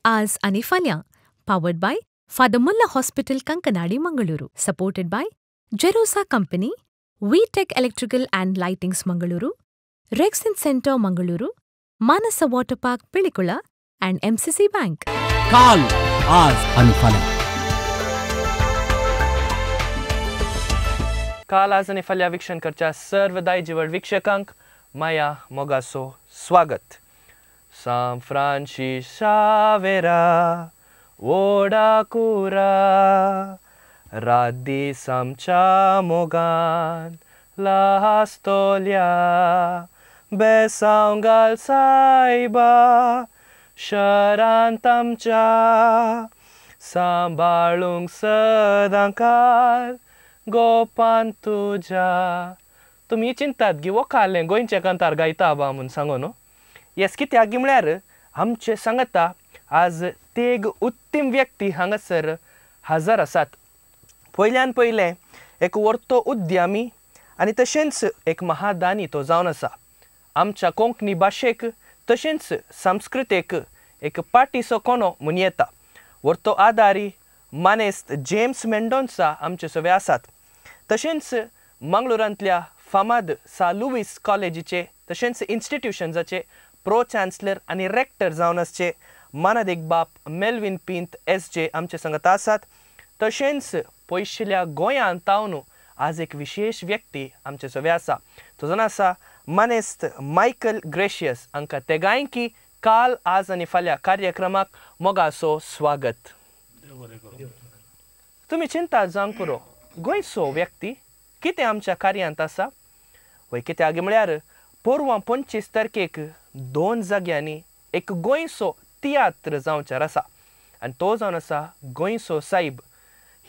आज आनी फाल्यां, powered by Father Muller hospital, Kankanady, Mangaluru, supported by Jerosa company, V Tech electrical and lightings Mangaluru, Rexin centre Mangaluru, Manasa water park Pilikula and MCC bank. काल, आज आनी फाल्यां. काल, आज आनी फाल्यां वीक्षण करच्या सर्व दायजिवड वीक्षकांक माया मोगासो स्वागत. सांत फ्रांसीस शावेरा वोडा कुरा, रात दीस आमच्या मोगान लासतोल्या, बेसांव घाल सायबा शहरांत आमच्या, सांबाळूंक सदांकाल गोपान तुज्या. तुमी चिंतात गी वोखालें गोंयचें कांतार गायता बा म्हूण सांगो न्हू. येस, कित्याक गी म्हळ्यार आमचें सांगता आज तेग उत्तीम व्यक्ती हांगासर हजर आसात. पयल्यान पयलें एक वर्तो उद्यमी आनी तशेंच एक महादानी तो जावन आसा. आमच्या कोंकणी भाशेक तशेंच संस्कृतेक एक पाटीचो कोणो म्हूण येता. वर्तो आदारी मानेस्त जेम्स मेंडोन्सा आमचे सगळे आसात. तशेंच मंगळुरांतल्या फामाद सा लुवीस कॉलेजीचे तशेंच इन्स्टिट्युशन्साचे प्रो चान्सलर आनी रेक्टर जावन आसचे मानादीक बाप मेल्विन पिंत एस जे आमचे सांगता आसात. तशेंच पयशिल्ल्या गोंयांत तावन आज एक विशेश व्यक्ती आमचे सगळे आसा, तो जावन आसा मानेस्त मायकल ग्रेशियस. हांकां तेगांयकी काल, आज आनी फाल्यां कार्यक्रमाक मोगासो स्वागत. तुमी चिंता जावंक पुरो, गोंयचो व्यक्ती कितें आमच्या कार्यांत आसा वय. कित्याक म्हळ्यार पोरवां 25 तारखेक 2 जाग्यांनी एक गोंयचो तियात्र जावच्यार आसा आनी तो जावन आसा गोंयचो सायब.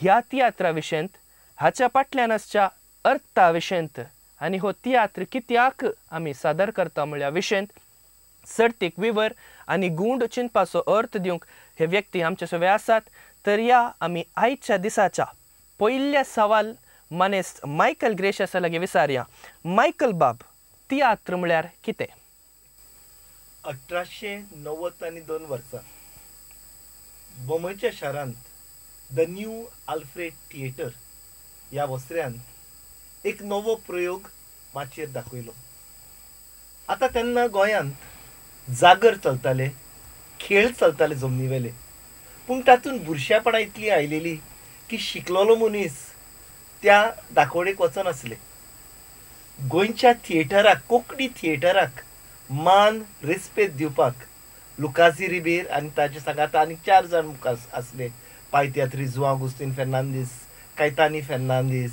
ह्या तियात्रा विशयंत, हाच्या फाटल्यान आसच्या अर्था विशयंत आनी हो तियात्र कित्याक आमी सादर करता म्हळ्या विशयंत सर्तीक विवर आनी गूंड चिंतपाचो अर्थ दिवंक हे व्यक्ती आमचे सगळे आसात. तर ह्या आमी आयच्या दिसाच्या पयल्या सवाल मानेस्त मायकल ग्रेशियसा लागीं विचारया. मायकल बाब, तियात्र म्हळ्यार कितें? 1892 वर्सा बोंबयच्या शारांत the new Alfred theatre ह्या वसऱ्यान एक नवो प्रयोग माचयेर दाखयलो. आतां तेन्ना गोंयांत जागर चलताले, खेळ चलताले जमनीवेले, पूण तातूंत बुरशेपणां इतलीं आयलेली की शिकलोलो मनीस त्या दाखोवणेक वचनासले. गोंयच्या थिएटराक, कोंकणी थिएटराक मान रेस्पेद दिवपाक लुकासी रिबेर आनी ताचे सांगाता आनी 4 जाण मुखार आसले. पायतियात्री जुआंव आगुस्तीन फेर्नांदीस, कायतानी फेर्नांदीस,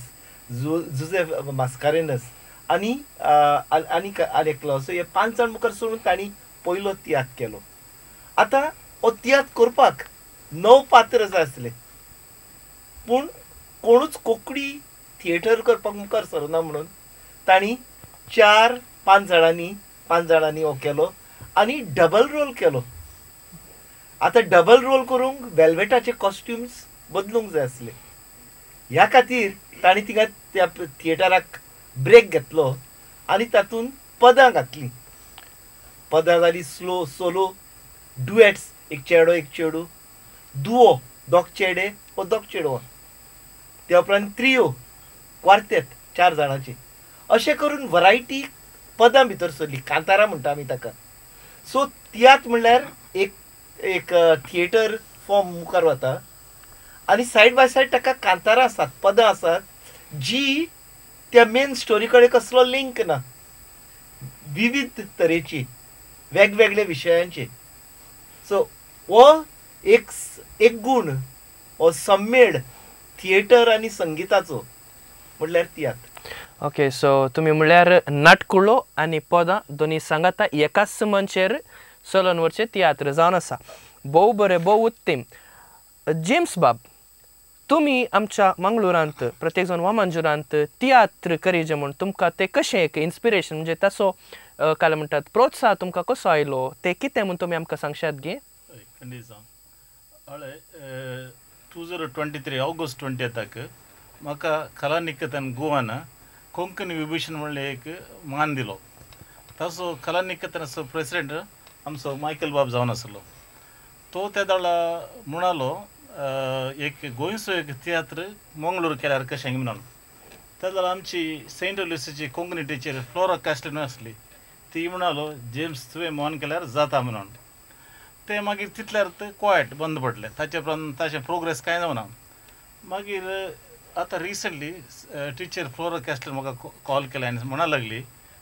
जुझेफ मास्कारेनस आनी आनी एकलो. सो हे 5 जाण मुखार सोडून तांणी पयलो तियात्र केलो. आतां हो तियात्र करपाक 9 पात्र जाय आसले, पूण कोणूच कोंकणी थिएटर करपाक मुखार सरना म्हणून तांणी 4-5 जाणांनी हो केलो आनी डबल रोल केलो. आतां डबल रोल करूंक वेल्वेटाचे कॉस्ट्युम्स बदलूंक जाय आसले. ह्या खातीर तांणी थिंगा त्या थिएटराक ब्रेक घेतलो आनी तातूंत पदां घातलीं. पदां जालीं स्लो, सोलो, डुएट्स, एक चेडो एक चेडूं, दुओ, दोग चेडे वो दोग चेडवां, त्या उपरांत त्रियो, क्वार्तेत, 4 जाणांची, अशें करून वरायटी पदां भितर सरली. कांतारां म्हणटा आमी ताका. सो तियात्र म्हणल्यार एक एक थिएटर फॉर्म मुखार वता आनी सायड बाय सायड ताका कांतारां आसात, पदां आसात जी त्या मेन स्टोरी कडेन कसलो लिंक ना, विविध तरेची, वेगवेगळे विशयांचे. सो हो एक एक गूण, हो सम्मेळ थिएटर आनी संगिताचो म्हणल्यार तियात्र. ओके, सो तुमी म्हणल्यार नाटकुळो आनी पदां दोनी सांगाता एकाच मंचेर चलोवन व्हरचें तियात्र जावन आसा. भोव बरें, भोव उत्तीम. जेम्स बाब, तुमी आमच्या मंगळुरांत प्रत्येक जावन वामांजुरांत तियात्र करीजे म्हूण तुमकां तें कशें एक इन्स्पिरेशन, म्हणजे ताचो काय म्हणटात प्रोत्साह तुमकां कसो आयलो, तें कितें म्हूण तुमी आमकां सांगशात गे? खंडीत जावं. हय, 2023 ऑगस्ट 20 म्हाका कलानिकेतन गोवान कोंकणी विभूषण म्हणलें एक मान दिलो. ताचो कलानिकेतनाचो प्रेसिडेंट आमचो मायकल बाब जावन आसलो. तो त्या दाळा म्हणालो एक गोंयचो एक तियात्र मंगळूर केल्यार कशें म्हणून. त्या जाल्यार आमची सेंट लुसीची कोंकणी टिचर फ्लोरा कास्टलिनो आसली, ती म्हणालो जेम्स तुवें मन केल्यार जाता म्हणून. तें मागीर तितल्यार तें क्वायट बंद पडलें, ताचे उपरांत ताचें प्रोग्रेस कांय जावना. मागीर आतां रिसंटली टिचर फ्लोरा कॅस्टलिनो म्हाका कॉल केले आनी म्हणा लागली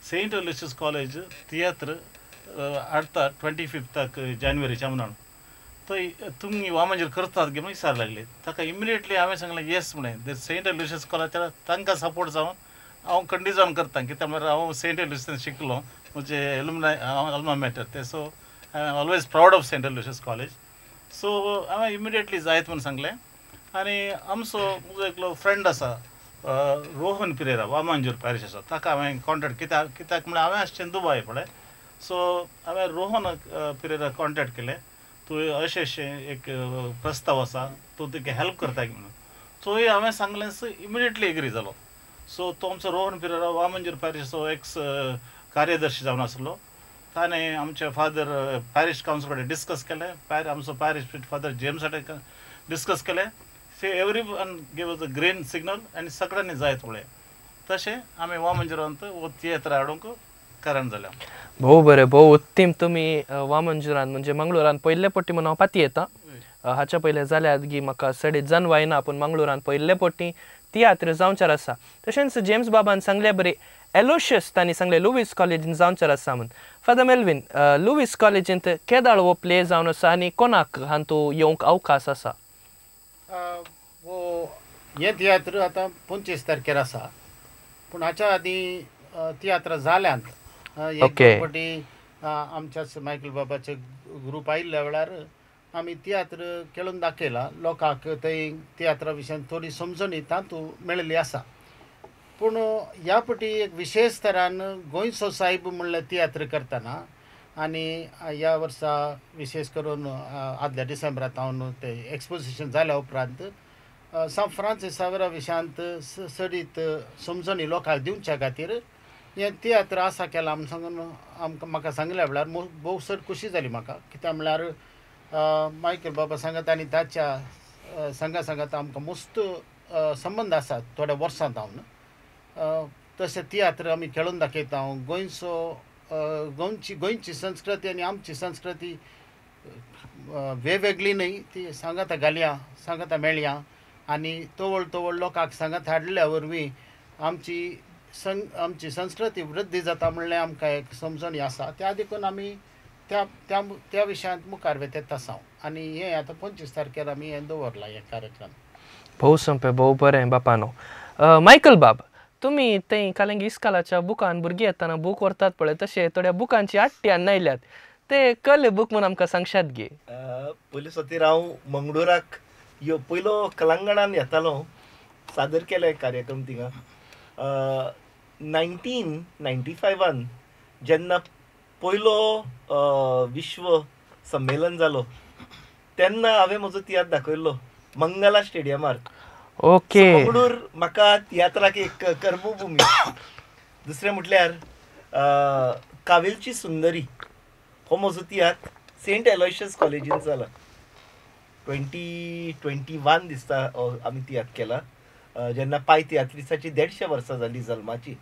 सेंट लुसीस कॉलेज तियात्र हाडटा 25 जानेवारीच्या म्हणून, थंय तुमी वामंजूर करतात गे म्हणून विचार लागले. ताका इमिडिएटली हांवें सांगलें येस म्हणलें, सेंट लुसियस कॉलेजाच्या तांकां सपोर्ट जावन हांव खंडीत जावन करता, कित्याक म्हळ्यार हांव सेंट लुसियसान शिकलो, म्हजे एलुमनाय हांव अल्मा मॅटर ते, so I am always proud of Saint Aloysius college. So हांवें इमिडिएटली जायत म्हूण सांगलें. आनी आमचो म्हजो एकलो फ्रेंड आसा रोहन पिरेरा, वामांजूर पॅरिश आसा, ताका हांवें कॉन्टेक्ट कित्याक कित्याक म्हळ्यार हांवें आसचें दुबाय पळय, सो हांवें रोहन पिरेरा कॉन्टेक्ट केलें, तूं अशें अशें एक प्रस्ताव आसा तूं तुका हेल्प करता म्हणून. तोय हांवें सांगलें इमिडिएटली एग्री जालो. सो तो आमचो रोहन पिरेरा वामंजूर पॅरिशाचो एक्स कार्यदर्शी जावन आसलो, ताणें आमच्या फादर पॅरिश कावन्सिल कडेन डिस्कस केलें, आमचो पॅरिश फादर जेम्सा कडेन डिस्कस केलें. So everyone give us a green signal आनी सगळ्यांनी जायत पळय तशें आमी वामंजुरांत हो तियात्र हाडूंक कारण जालें. भोव बरें, भोव उत्तीम. तुमी वामंजुरान म्हणजे मंगळुरान पयले पट्टी म्हणून हांव पाती येता, हाच्या पयलें जाल्यार गी म्हाका सडीत जानवायना, पूण मंगळुरान पयले पट्टी तियात्र जावचार आसा. तशेंच जेम्स बाबान सांगले बरें एलोशियस तांणी सांगलें लुवीस कॉलेजीन जावचार आसा म्हूण. फादर मेल्विन, लुवीस कॉलेजींत केदाळ हो प्ले जावन आसा आनी कोणाक हातूंत येवंक अवकाश आसा? हो हे तियात्र आतां 25 तारखेर आसा, पूण हाच्या आदीं तियात्र जाल्यांत. एक फावटी आमच्याच मायकल बाबाचे ग्रूप आयिल्ल्या वेळार आमी तियात्र खेळून दाखयला लोकांक, थंय तियात्रा विशयान थोडी समजणी तातूंत मेळिल्ली आसा. पूण ह्या फावटी एक विशेश तरान गोंयचो सायब म्हणल्यार तियात्र करतना आनी ह्या वर्सा विशेश करून आदल्या डिसेंबरांत हांव ते एक्सपोजिशन जाल्या उपरांत सांत फ्रांसीस सावेरा विशयांत चडीत समजणी लोकांक दिवच्या खातीर हें तियात्र आसा केला म्हूण सांगून आमकां म्हाका सांगल्या वेळार भोव चड खोशी जाली म्हाका. कित्याक म्हळ्यार मायकल बाबा सांगत आनी ताच्या सांगा सांगात आमकां मस्त संबंद आसा थोड्या वर्सां जावन. तशें तियात्र आमी खेळून दाखयता, गोंयचो गोंयची गोंयची संस्कृती आनी आमची संस्कृती वेगवेगळी न्हय, ती सांगाता घालया सांगाता मेळया आनी तवळ तवळ लोकांक सांगात हाडल्या वरवीं आमची आमची संस्कृती वृद्धी जाता म्हणल्यार आमकां एक समजणी आसा. त्या देखून आमी त्या त्या त्या विशयांत मुखार वेतात आसा आनी हें आतां 25 तारखेर आमी हें दवरलां हें कार्यक्रम. भोव सोंपें, भोव बरें बापानो. मायकल बाब, तुमी थंय कालेंगी इस्कालाच्या बुकान भुरगीं येतना बूक व्हरतात पळय, तशें थोड्या बुकांची आट्टी हाडून आयल्यात, ते कले बूक म्हूण आमकां सांगशात गे? पयले खातीर हांव मंगळुराक यो पयलो कलांगणान येतालो, सादर केले कार्यक्रम थिंगा 1995 जेन्ना पयलो विश्व संमेलन जालो तेन्ना हांवें म्हजो तियात्र दाखयल्लो मंगला स्टेडियमार. ओके. मंगळूर म्हाका तियात्राक एक कर्मभुमी. दुसरें म्हटल्यार कावेलची सुंदरी हो म्हजो तियात्र सेंट एलोयशियस कॉलेजीन जाला. 2021 दिसता आमी तियात्र केला, जेन्ना पाय तियात्रिसाची 150 वर्सां जाली जल्माची.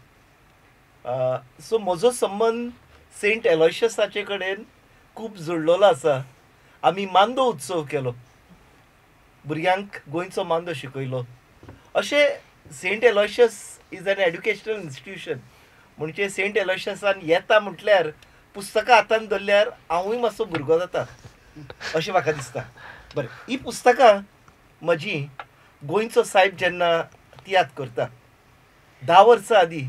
सो म्हजो संबंद सेंट एलोयशियसाचे कडेन खूब जुळलेलो आसा. आमी मांदो उत्सव केलो, भुरग्यांक गोंयचो मांदो शिकयलो. अशें Saint Aloysius is an educational institution म्हणजे सेंट एलोयशियसान येता म्हटल्यार पुस्तकां हातान धरल्यार हांवूय मातसो भुरगो जाता अशें म्हाका दिसता. बरें, ही पुस्तकां म्हजी गोंयचो सायब जेन्ना तियात्र करता 10 वर्सां आदीं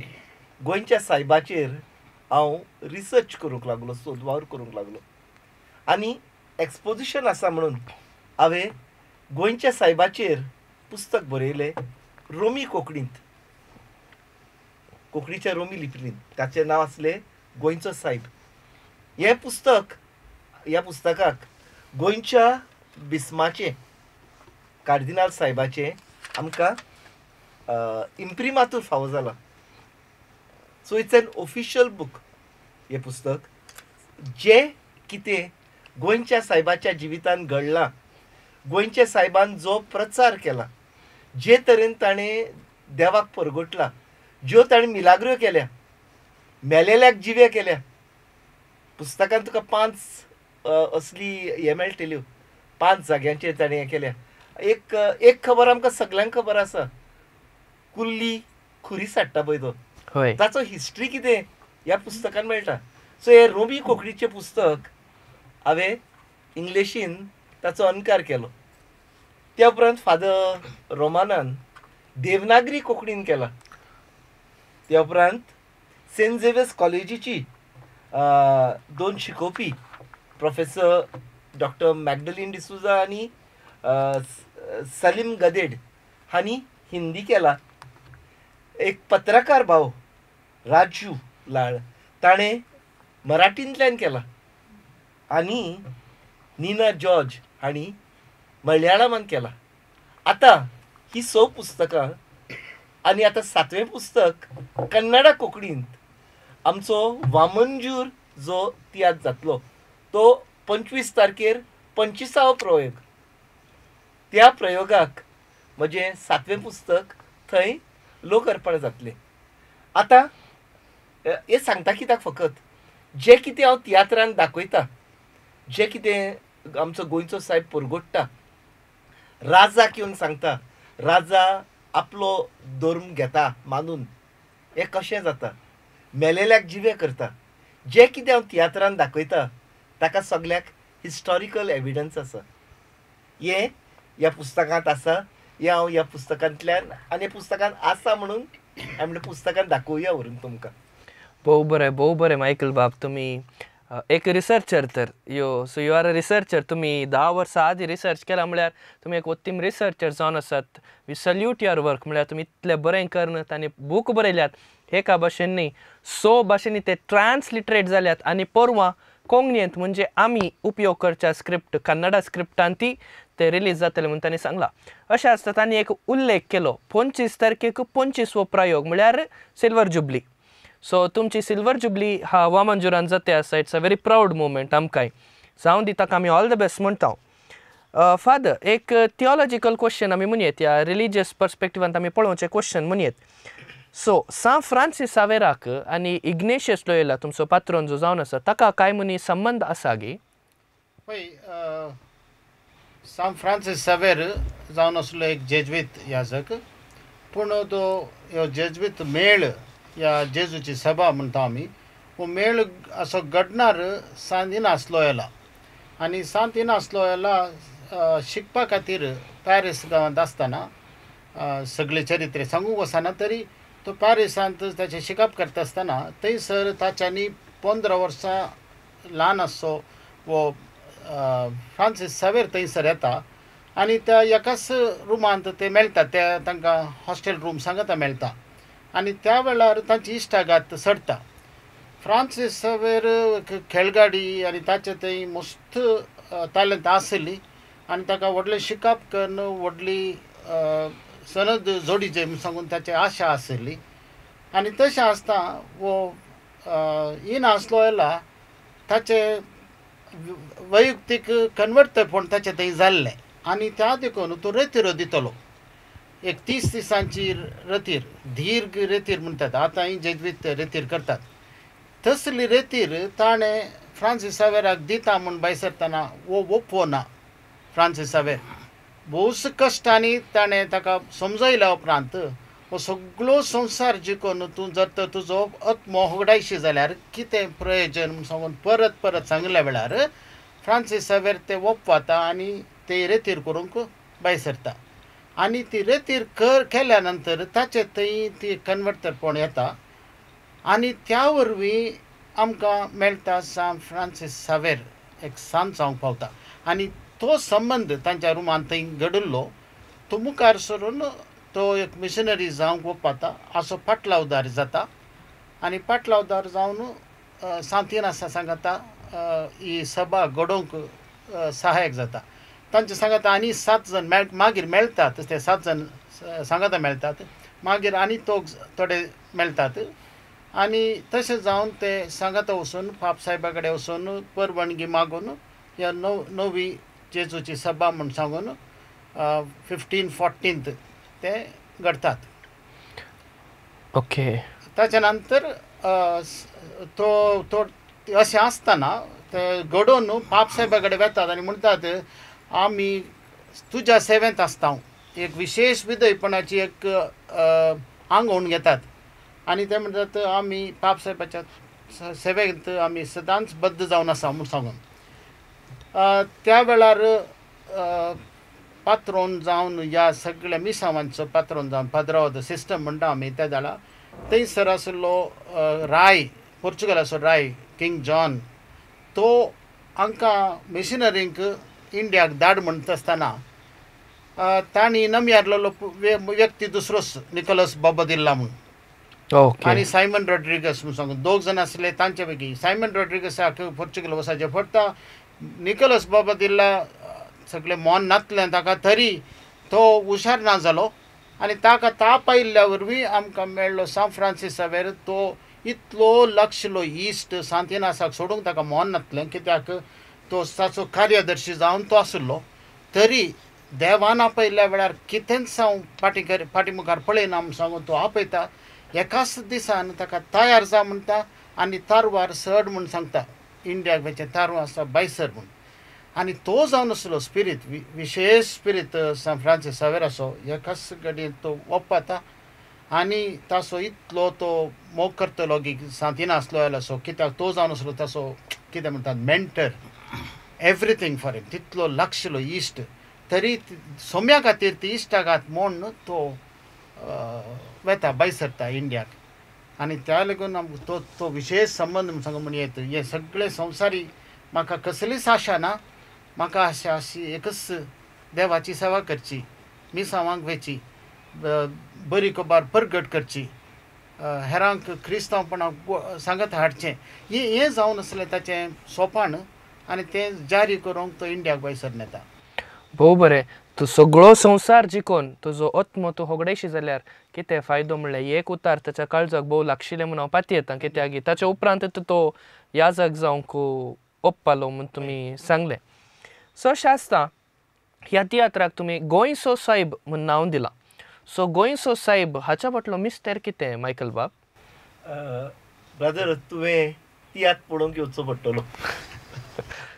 गोंयच्या सायबाचेर हांव रिसर्च करूंक लागलो, सोद वावर करूंक लागलो आनी एक्सपोजिशन आसा म्हणून हांवें गोंयच्या सायबाचेर पुस्तक बरयलें रोमी कोंकणींत, कोंकणीच्या रोमी लिपींत. ताचें नांव आसलें गोंयचो सायब. हें पुस्तक, ह्या पुस्तकाक गोंयच्या बिस्माचें कार्दिनाल सायबाचें आमकां इम्प्रिमातूर फावो जाला. So it's an official book हें पुस्तक, जें कितें गोंयच्या सायबाच्या जिवितान घडलां, गोंयच्या सायबान जो प्रचार केला, जे तरेन ताणें देवाक परगटला, ज्यो ताणें मिलाग्र्यो केल्या, मेलेल्याक जिवे केल्या. पुस्तकान तुका 5 असली हें मेळटल्यो, 5 जाग्यांचेर ताणें हें केल्या. एक एक खबर आमकां सगल्यांक खबर आसा, कुल्ली खुरीस हाडटा पळय तो, ताचो हिस्ट्री कितें ह्या पुस्तकान मेळटा. सो हें रोमी कोंकणीचें पुस्तक हांवें इंग्लिशीन ताचो अणकार केलो. त्या उपरांत फादर रोमानान देवनागरी कोंकणीन केला. त्या उपरांत सेंट झेवियर्स कॉलेजीची 2 शिकोवपी प्रोफेसर डॉक्टर मॅगडलीन डिसुजा आनी सलीम गदेड हांणी हिंदी केला. एक पत्रकार भाव राजू लाळ ताणें मराठींतल्यान केला आनी नीना जॉर्ज हांणी मलयाळमान केला. आतां ही 6 पुस्तकां आनी आतां 7वें पुस्तक कन्नडा कोंकणींत आमचो वामनजूर जो तियात्र जातलो तो 25 तारखेर 25वो प्रयोग. त्या प्रयोगाक म्हजें 7वें पुस्तक थंय लोकार्पण जातलें. आतां हें सांगता कित्याक, फकत जें कितें हांव तियात्रान दाखयता, जें कितें आमचो गोंयचो सायब परगोडटा, राजाक येवन सांगता, राजा आपलो धर्म घेता मानून, हें कशें जाता, मेलेल्याक जिवे करता, जें कितें हांव तियात्रान दाखयता ताका सगल्याक हिस्टॉरिकल एविडन्स आसा. हें ह्या पुस्तकांत आसा, हें हांव ह्या पुस्तकांतल्यान आनी पुस्तकांत आसा म्हणून हांवें म्हणलें पुस्तकांत दाखोवया व्हरून तुमकां. भोव बरें, भोव बरें मायकल बाब, तुमी एक रिसर्चर तर यो, so you are a researcher. तुमी 10 वर्सां आदीं रिसर्च केला म्हळ्यार तुमी एक उत्तम रिसर्चर जावन आसात. We salute your work. म्हळ्यार तुमी इतलें बरें करून तांणी बूक बरयल्यात, एका भाशेन न्ही 6 भाशेंनी ते ट्रान्सलिटरेट जाल्यात आनी परवां कोंकणींत म्हणजे आमी उपयोग करच्या स्क्रिप्ट कन्नडा स्क्रिप्टान ती ते रिलीज जातले म्हणून तांणी सांगलां. अशें आसता तांणी एक उल्लेख केलो 25 तारखेक 25वो प्रयोग म्हळ्यार सिल्वर जुबली. सो तुमची सिल्वर जुबली हा वामनजुरान जाते आसा. It's a very proud moment आमकांय. जावं दी ताका आमी ऑल the best म्हणटा. फादर, एक थियोलॉजिकल क्वेश्चन आमी म्हणयेत, ह्या रिलीजियस पर्सपेक्टिवान आमी पळोवचें क्वेश्चन म्हणयेत. सो सांत फ्रांसीस सावेराक आनी इग्नेशियस लोयोला तुमचो पात्रोन जो जावन आसा ताका कांय मनी संबंद आसा गी? पळय, सांत फ्रांसीस सावेर जावन आसलो एक जेज्वीत याजक, पूण तो ह्यो जेज्वीत मेळ या जेजूची सभा म्हणटा आमी, हो मेळ असो घडणार सांत इनास लोयोला आनी सांत इनास लोयोला शिकपा खातीर पॅरीस गांवांत आसतना, सगळे चरित्र सांगूंक वचना तरी तो पॅरिसांत ताचें शिकप करता आसतना थंयसर ताच्यांनी 15 वर्सां ल्हान आसचो हो फ्रांसीस सावेर थंयसर येता आनी त्या एकाच रुमांत ते मेळटा, त्या तांकां हॉस्टेल रूम सांगता मेळटा आनी त्या वेळार तांची इश्टागात चडटा. फ्रांसीस सावेर खेळगाडी आनी ताचे थंय मस्त तालंत आसली आनी ताका व्हडलें शिकप करून व्हडली सनद जोडी जाय म्हूण सांगून ताची आशा आसली आनी तशें आसता हो इनास लोयोला ताचे वैयक्तीक कन्वर्टपण ताचें थंय जाल्लें आनी त्या देखून तो रेतिरो दितलो, एक 30 दिसांची रतीर, दीर्घ रेतीर म्हणटात, आतां जेज्वीत रेतीर करतात तसली रेतीर ताणें फ्रांसीस सावेराक दिता म्हूण भायर सरतना वो ओपवना फ्रांसीस सावेर. भोवस कश्टांनी ताणें ताका समजयल्या उपरांत हो सगळो संवसार जिखून तूं जर तर तुजो आत्मो होगडायशी जाल्यार कितें प्रयोजन म्हूण सांगून परत परत सांगल्या वेळार फ्रांसीस सावेर ते ओपवता आनी ते रेतीर करूंक भायर सरता आनी ती रेतीर केल्या नंतर ताचे थंय ती कन्वर्टरपण येता आनी त्या वरवीं आमकां मेळटा सांत फ्रांसीस सावेर एक सांत जावंक पावता आनी तो संबंद तांच्या रुमान थंय घडिल्लो तो मुखार सरून तो एक मिशनरी जावंक वपाता असो पाटलावदार जाता आनी पाटलावदार जावन सांत इनासा सांगाता ही सभा घडोवंक सहायक जाता. तांचे सांगाता आनी 7 जण मागीर मेळटात, ते 7 जण सांगाता मेळटात, मागीर आनी थोडे मेळटात आनी तशें जावन ते सांगाता वचून पाप साहेबा कडेन वचून परवानगी मागून ह्या नवी जेजूची सभा म्हूण सांगून 1514 ते घडतात. ओके. ताच्या नंतर तो तो अशें आसतना ते घडोवन पापसाहेबा कडेन वेतात आनी म्हणटात आमी तुज्या सेवेंत आसता, एक विशेश विधयपणाची एक आंगवण घेतात आनी ते म्हणटात आमी पापसाहेबाच्या सेवेंत आमी सदांच बद्द जावन आसा म्हूण सांगून. त्या वेळार पात्रोन जावन ह्या सगळ्या मिसावांचो पात्रोन जावन पाद्राव सिस्टम म्हणटा आमी त्या जाणा थंयसर आशिल्लो राय, पोर्चुगलाचो राय किंग जॉन, तो हांकां मिशनरींक इंडियाक धाड म्हणटा आसतना तांणी नमयारलेलो व्यक्ती दुसरोच निकोलस बाबदिल्ला म्हूण आनी सायमन रॉड्रिगस म्हूण सांगून दोग जाण आसले. तांचे पैकी सायमन रॉड्रिगसाक पोर्चुगल वसाचें पडटा, निकोलस बाबदिल्ला सगळें मोन नातलें ताका, तरी तो हुशार ना जालो आनी ताका ताप आयिल्ल्या वरवीं आमकां मेळ्ळो सांत फ्रांसीस सावेर. तो इतलो लक्षलो इश्ट सांत इनासाक सोडूंक ताका मोन नातलें, कित्याक तो ताचो कार्यदर्शी जावन तो आशिल्लो. तरी देवान आपयल्ल्या वेळार कितेंच हांव फाटी मुखार पळयना म्हूण सांगून तो आपयता. एकाच दिसान ताका तयार जा म्हणटा आनी तारवार सड म्हूण सांगता, इंडियाक वयचें तारवां आसा बायसर म्हूण. आनी तो जावन आसलो स्पिरीत, विशेश स्पिरीत सांत फ्रांसीस सावेराचो. एकाच घडयेन तो ओप्पाता आनी ताचो इतलो तो मोग करतलो की सांत इनास लोयलाचो, कित्याक तो जावन आसलो ताचो कितें म्हणटात मेंटर, एवरीथींग फॉर हिम, तितलो लागशिल्लो इश्ट. तरी सोम्या खातीर ती इश्टागात म्हूण तो वेता भायर सरता इंडियाक. आनी त्या लागून आमकां तो तो विशेश संबंद म्हूण सांगू म्हण येता. हे सगळे संवसारी म्हाका कसलीच आशा ना, म्हाका आशा अशी एकच देवाची सेवा करची, मिसावांक वयची, बरी खबर परगट करची, हेरांक क्रिस्तांवपणाक सांगत हाडचें, हें जावन आसलें ताचें सोपान आनी तें जारी करूंक तो इंडियाक भायर सरून येता. भोव बरें. तूं सगळो संवसार जिखून तुजो आत्मो तूं होगडेशी जाल्यार कितें फायदो म्हणल्यार एक उतार ताच्या काळजाक भोव लागशिल्लें म्हूण हांव पातयेता, कित्याक ताच्या उपरांत तो याजक जावंक ओप्पालो म्हूण तुमी सांगलें. सो अशें आसता ह्या तियात्राक तुमी गोंयचो सायब म्हूण नांव दिलां. सो गोंयचो सायब हाच्या फाटलो मिस्तेर कितें मायकल बाब? ब्रदर, तुवें तियात्र पळोवंक येवचो पडटलो.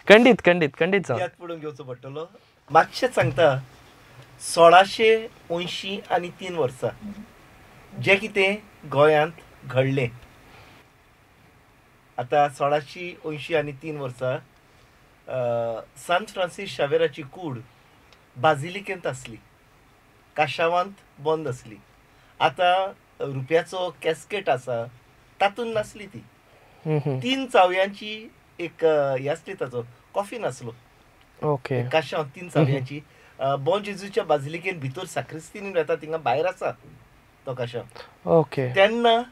खंडीत खंडीत खंडीत जावन तियात्र पळोवंक येवचो पडटलो. मातशें सांगता, 1683 वर्सां जें कितें गोंयांत घडलें, आतां 1683 वर्सां सांत फ्रांसीस शावेराची कूड बाजिलिकेंत आसली, काशावांत बंद आसली. आतां रुपयाचो कॅस्केट आसा तातूंत नासली ती. 3 चावयांची एक हें आसली, ताचो कॉफीन आसलो. ओके. काशांव 3 चावयांची बॉन जेजूच्या बाजिलिकेन भितर साक्रिस्तीन वेता थिंगा भायर आसा तो काशांव. ओके. तेन्ना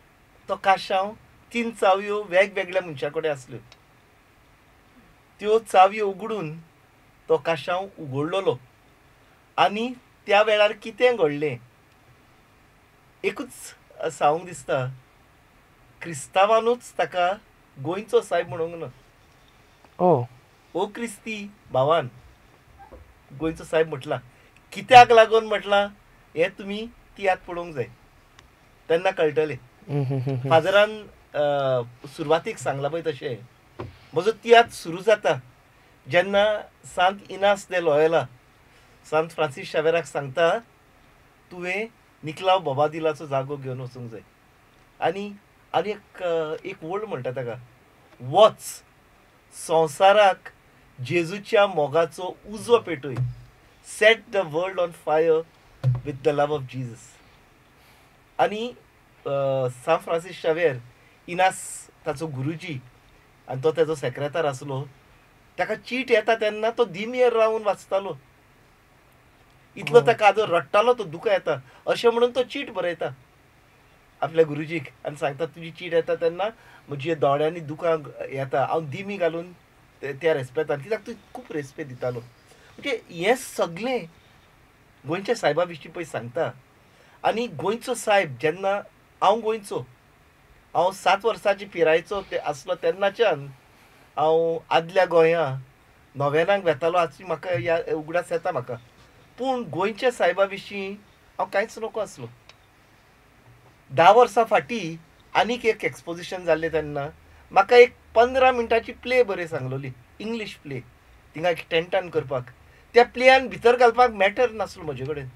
तो काशांव 3 चावयो वेगवेगळ्या मनशां कडेन आसल्यो. त्यो चावयो उगडून तो काशांव उगडलेलो आनी त्या वेळार कितें घडलें एकूच सांगूंक दिसता, क्रिस्तांवानूच ताका गोंयचो सायब म्हणूंक ना. ओ क्रिस्ती भावान गोंयचो सायब म्हटला. कित्याक लागून म्हटलां हें तुमी तियात्र पळोवंक जाय, तेन्ना कळटलें. फादरान सुरवातीक सांगलां पळय तशें म्हजो तियात्र सुरू जाता जेन्ना सांत इनास दे लोयला सांत फ्रांसीस शावेराक सांगता तुवें निकलाव बोबादिलाचो जागो घेवन वचूंक जाय. आनी आनी एक एक वर्ड म्हणटा ताका, वच संवसाराक जेजूच्या मोगाचो उजो पेटय, set the world on fire with the love of Jesus. आनी सांत फ्रांसीस शावेर इनास ताचो गुरुजी आनी तो ताचो सेक्रेतार आसलो, ताका चीट येता तेन्ना तो दिमयेर रावन वाचतालो. इतलो ताका आदो रडटालो, तो दुकां येता अशें म्हणून तो चीट बरयता आपल्या गुरुजीक आनी सांगता तुजी चीट येता तेन्ना म्हजी दोळ्यांनी दुकां येता, हांव दिमी घालून त्या रेस्पेतान, कित्याक तूं खूब रेस्पेद दितालो. म्हणजे हें सगळें गोंयच्या सायबा विशीं पळय सांगता. आनी गोंयचो सायब जेन्ना हांव गोंयचो, हांव 7 वर्सांची पिरायेचो आसलो तेन्नाच्यान हांव आदल्या गोंया नोवेनाक वेतालो हाची म्हाका या उगडास येता म्हाका. पूण गोंयच्या सायबा विशीं हांव कांयच नको आसलो. 10 वर्सां फाटीं आनीक एक एक्सपोजिशन जाल्लें तेन्ना म्हाका एक 15 मिनटांची प्ले बरें सांगलोली, इंग्लीश प्ले, थिंगा एक टेंटान करपाक. त्या प्लेयान भितर घालपाक मॅटर नासलो म्हजे कडेन,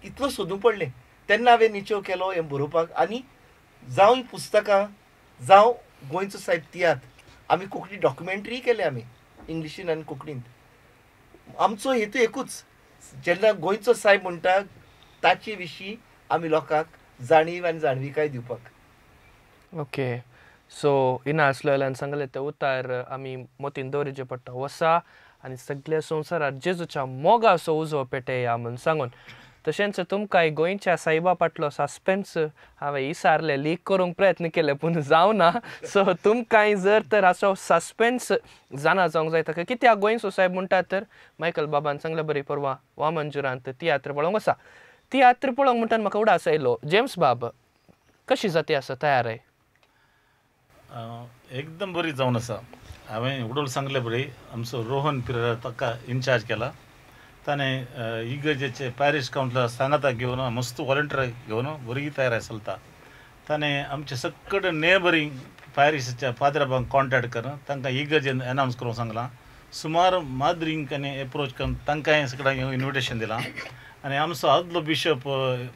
इतलो सोदूंक पडलें. तेन्ना हांवें निचेव केलो हें बरोवपाक आनी जावं पुस्तकां जावं गोंयचो सायब तियात्र आमी कोंकणी डॉक्युमेंट्री केल्या आमी इंग्लिशीन आनी कोंकणींत. आमचो हेतू एकूच, जेन्ना गोंयचो सायब म्हणटा ताचे विशीं आमी लोकांक जाणीव आनी जाणविकाय दिवपाक. ओके, सो इनास लोयलान सांगलें तें उतार आमी मोतीन दवरिचें पडटा. वसा आनी सगल्या संवसारार जेजूच्या मोगाचो उजो पेटया म्हूण सांगून. तशेंच तुमकां गोंयच्या सायबा फाटलो सस्पेन्स हांवें इसारलें, लीक करूंक प्रयत्न केले पूण जावना. सो तुमकांय जर तर हाचो सस्पेन्स जाणा जावंक जाय ताका कित्याक गोंयचो सायब म्हणटा तर मायकल बाबान सांगलें बरी परवां वामनजुरांत तियात्र पळोवंक आसा. तियात्र पळोवंक म्हणटान म्हाका उडास आयलो, जेम्स बाब कशी जाती आसा तयार? एकदम बरी जावन आसा. हांवें उडोल सांगले बरी, आमचो रोहन पिरेरा ताका इन्चार्ज केला. ताणें इगर्जेचे पॅरीश कावन्सिलर सांगाता घेवन मस्त वॉलंटियर घेवन भुरगीं तयार चलता. ताणें आमचे सगळे नेबरींग पॅरिसाच्या फादराबांक कॉन्टेक्ट करून तांकां इगर्जेन अनावन्स करूंक सांगलां. सुमार माद्रींक आनी एप्रोच करून तांकांय सगळ्यांक इन्विटेशन दिलां. आनी आमचो आदलो बिशप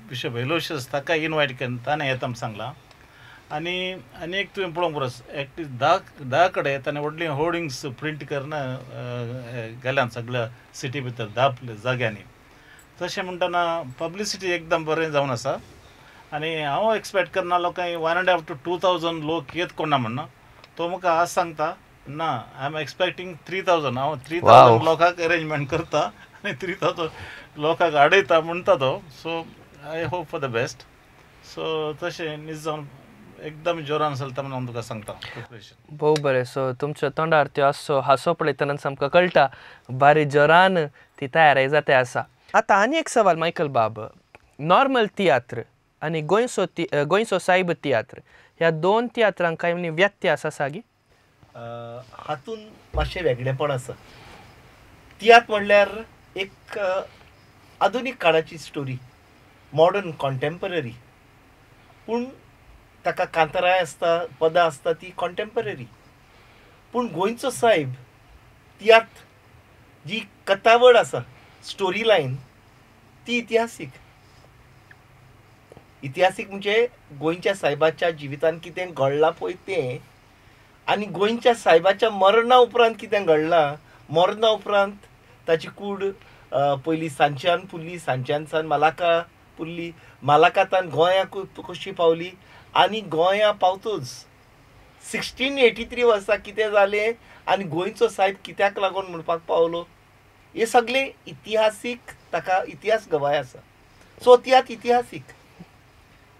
बिशप एलोशियस ताका इनवायट करून ताणें येता म्हूण सांगलां. आनी आनी एक तुवें पळोवंक पुरो एटलीस्ट 10 कडेन ताणें व्हडली होर्डिंग्स प्रिंट करून गेल्यान सगळ्या सिटी भितर 10 जाग्यांनी. तशें म्हणटना पब्लिसिटी एकदम बरें जावन आसा. आनी हांव एक्सपेक्ट करना लोकांक 1.5 to 2,000 लोक येत कोण ना म्हणना. तो म्हाका आज सांगता ना, I am expecting 3,000. हांव 3,000 लोकांक अरेंजमेंट करता आनी 3,000 लोकांक हाडयता म्हणटा तो. So I hope for the best. So तशें नीज जावन एकदम जोरान चलता म्हणून हांव तुका सांगता प्रिपरेशन. भोव बरें. सो तुमच्या तोंडार त्यो हांसो हांसो पळयतना आमकां कळटा बारी जोरान ती तयारी जाते आसा. आतां आनी एक सवाल मायकल बाब, नॉर्मल तियात्र आनी गोंयचो गोंयचो सायब तियात्र ह्या दोन तियात्रांक कांय व्यत्यास आसा गी? हातून मातशें वेगळेपण आसा. तियात्र म्हणल्यार एक आधुनीक काळाची स्टोरी, मॉडर्न कॉन्टेम्पररी, पूण ताका कांताराय आसता, पदां आसता, ती कॉन्टेम्पररी. पूण गोंयचो सायब तियात्र जी कथावड आसा, स्टोरी लायन, ती इतिहासीक. इतिहासीक म्हणजे गोंयच्या सायबाच्या जिवितान कितें घडलां पळय तें, आनी गोंयच्या सायबाच्या मरणा उपरांत कितें घडलां, मरणा उपरांत ताची कूड पयलीं सांच्यान पुरली, सांच्यान सान मालाका पुरली, मालाकातान गोंया कशी पावली आनी गोंया पावतूच 1683 वर्सा कितें जालें आनी गोंयचो सायब कित्याक लागून म्हणपाक पावलो, हे सगळे इतिहासीक, ताका इतिहास गवाय आसा. सो तियात्र इतिहासीक.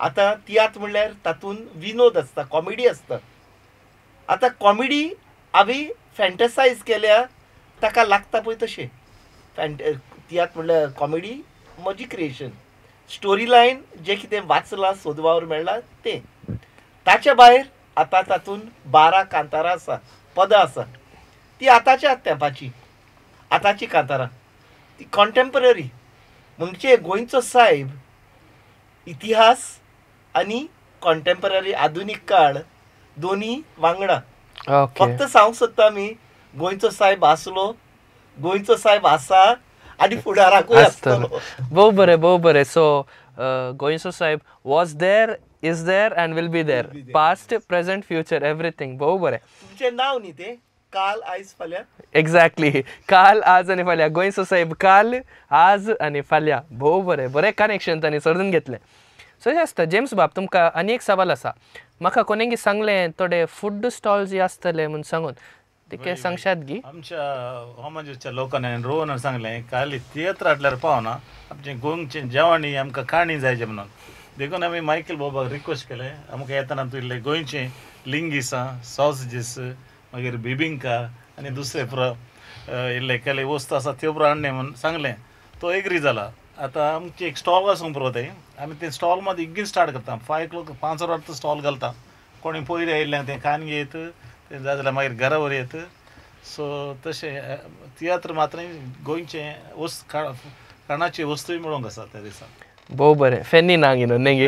आतां तियात्र म्हणल्यार तातूंत विनोद आसता, कॉमेडी आसता. आतां कॉमेडी आमी फॅन्टसायज केल्या, ताका लागता पळय तशें. तियात्र म्हणल्यार कॉमेडी म्हजी क्रिएशन, स्टोरी लायन जें कितें वाचलां सोदवावर मेळ्ळां तें. ताच्या भायर आतां तातूंत 12 कांतारां आसा, पदां आसा, ती आतांच्या तेंपाची, आतांची कांतारां, ती कॉन्टेम्पररी. म्हणजे गोंयचो सायब इतिहास आनी कॉन्टेम्पररी आधुनीक काळ दोनी वांगडा. फक्त सांगूंक सोदता आमी, गोंयचो सायब आसलो, गोंयचो सायब आसा आनी फुडाराकूय आसतलो. भोव बरें, भोव बरें. सो गोंयचो सायब was there, is there and will be there, past, present, future, everything. भोव बरें. तुमचें नांव न्ही तें, काल आयज फाल्यां. एक्झॅक्टली, काल आज आनी फाल्यां. गोंयचो सायब काल, आज आनी फाल्यां. भोव बरें, बरें कनेक्शन तांणी सोदून घेतलें. सो हें आसता. जेम्स बाब, तुमकां आनी एक सवाल आसा. म्हाका कोणेंगी सांगलें थोडे फूड स्टॉल्स आसतले म्हूण सांगून, ते सांगशात गी? आमच्या वामनजूरच्या लोकांनी रोहनान सांगलें काल तियात्र हाडल्यार पावना, आमचें गोंयचें जेवण आमकां काणी जायचें म्हणून. देखून आमी मायकल बाबाक रिक्वेस्ट केलें, आमकां येतना तूं इल्लें गोंयचें लिंगिसां, सॉसजीस, मागीर बिबिंका आनी दुसरे पुरो इल्ले केले वस्तू आसा त्यो पुरो हाडणे म्हूण सांगलें. तो एग्री जाला. आतां आमचें एक स्टॉल आसूंक पुरो तें, आमी तें स्टॉल मात इगीन स्टार्ट करता. 5 o'clock 5 वरां स्टॉल घालता. कोणी पयर आयिल्लें तें खावन घेयत, तें जाय जाल्यार मागीर घरा व्हर येत. सो तशें तियात्र मात्र गोंयचे वस्त खाणाची वस्तूय मेळोंक आसा त्या दिसा. भोव बरें, फेन्नी ना गी न्हू न्ही?